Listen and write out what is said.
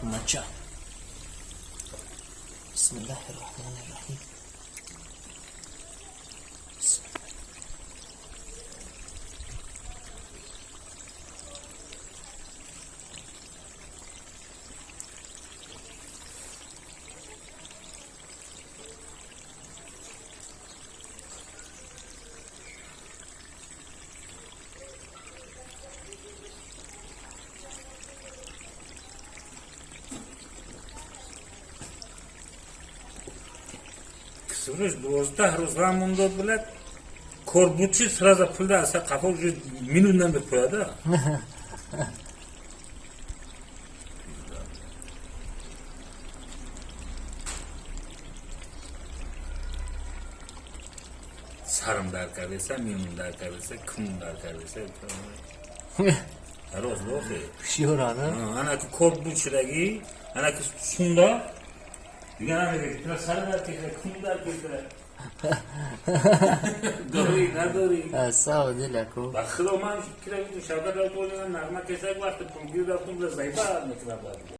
Macha. Bismillahirrohmanirrohim. Кисуриш 12 рӯз рамон дод, блядь, кор буд чи сразу пулда аса қафо уже минут намепояда. Сарам дар кардеса, миёнам дар кардеса, кунам дар кардеса. Рост охи. Ҳушёрана. Анаки кор буд шудагӣ, анаки сунда дига намега, сар дар кеша, кун дар кеша. Дорӣ, надорӣ. Сав дилаку. Ба худо, ман кира шавкат рафтум, нағма кесак, вақти пулгир рафтум, заифа мекунам.